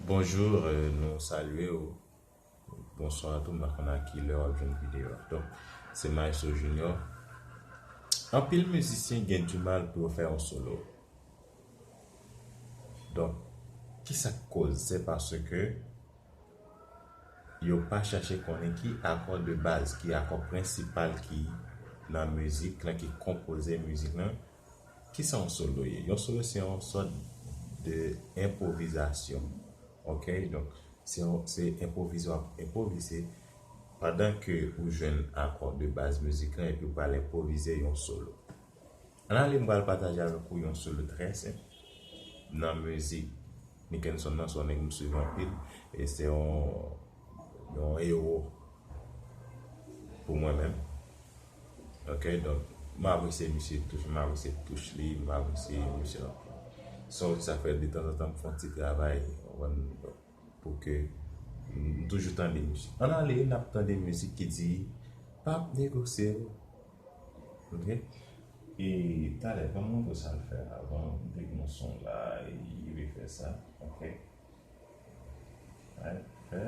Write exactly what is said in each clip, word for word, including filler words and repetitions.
Bonjou, euh, nou salye w. Bonswa tou, m pa konn a ki lè w ap jwenn videyo a. Donk, se Maestro Junior. Anpil mizisyen gen di mal pou yo fè yon solo. Donk, kisa k koz? Se paske yo pa chache konnen ki akò de baz, ki akò prensipal ki nan mizik lan, ki konpoze mizik lan. Kisa yon solo ye? Yon solo se yon sòt de enpwovizasyon. Ok? Donk, se yon, se enpwovize, w ap enpwovize pandan ke ou jwenn akò de baz mizik lan epi ou pral enpwovize yon solo. Ann ale, m pral pataje avèk ou yon solo trè senp nan mizik Nickenson nan, se yon nèg m swiv anpil, e se yon, yon ewo pou mwen menm. Ok, donk, m apresye misye touch, m apresye touch li, m apresye misye anpil. Sa, sa fè detanzantan m fè yon ti travay, w konprann, pou ke m toujou tande mizik. Ann ale, n ap tande mizik ki di, "P ap negosye w." Ok? E talè, ban m montre w sa l fè avan. M te gen yon son la, e li fè sa. Ok? Alright, fè.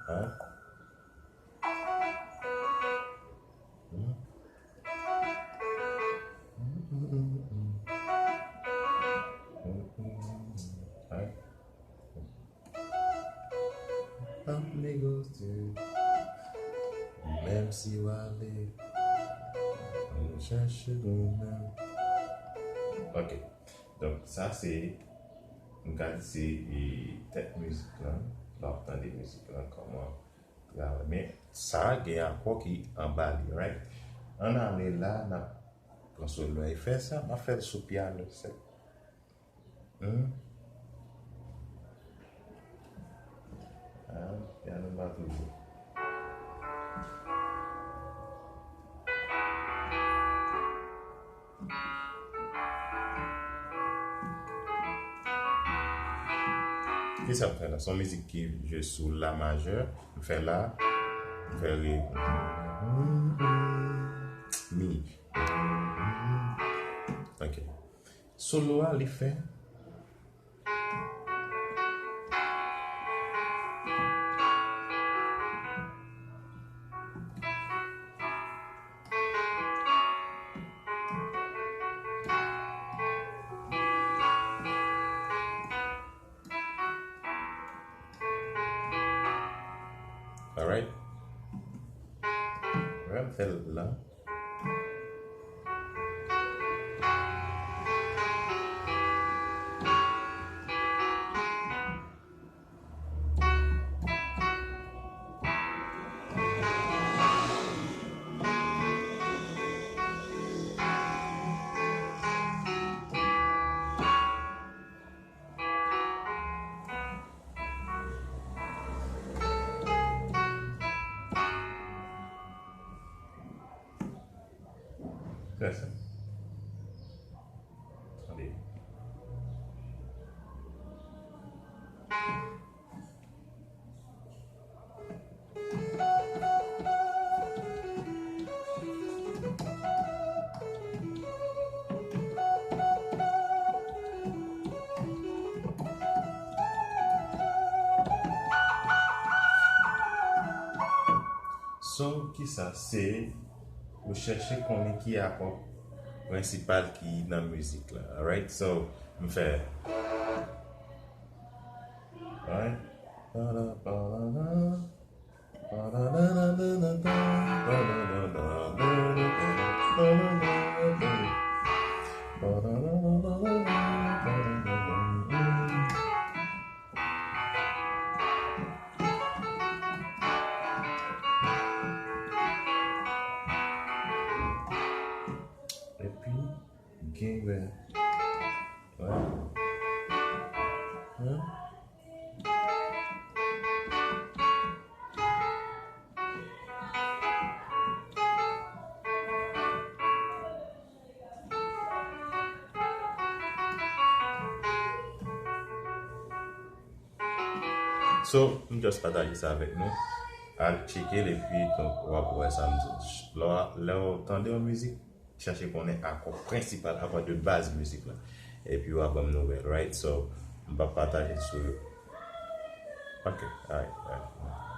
Alright. P ap negosye, menm si w ale, nou chache nou menm. Ok, donk sa se, m ka di se, e, tèt mizik lan, lè w ap tande mizik lan, kòman travay. Men sa gen akò ki anba li, right? Ann ale la, n ap pran solo a, e fè sa, m ap fè l sou pyano sèk. Hmm? Ah, pyano m pa toujou. Kisa m fè la? Se yon mizik ki jwe sou la majè. M fè la. M fè re. Mi. Ok. Solo a, li fè. Alright. Alright, m fè l lan. Trè senp. Tande. So, kisa se? Ou chèche konnen ki akò prensipal ki nan mizik la. Alright? So, m fè. Alright? Epi, gen, wè. Hein? So, m just pataje sa avèk nou. Al tcheke l epi, donk, w ap wè sa m di. Lè w, lè w tande yon mizik, chache konnen akò prensipal, akò de baz mizik la. Epi w ap ban m nouvèl, right? So, M p ap pataje l sou yo. Ok, alright, alright.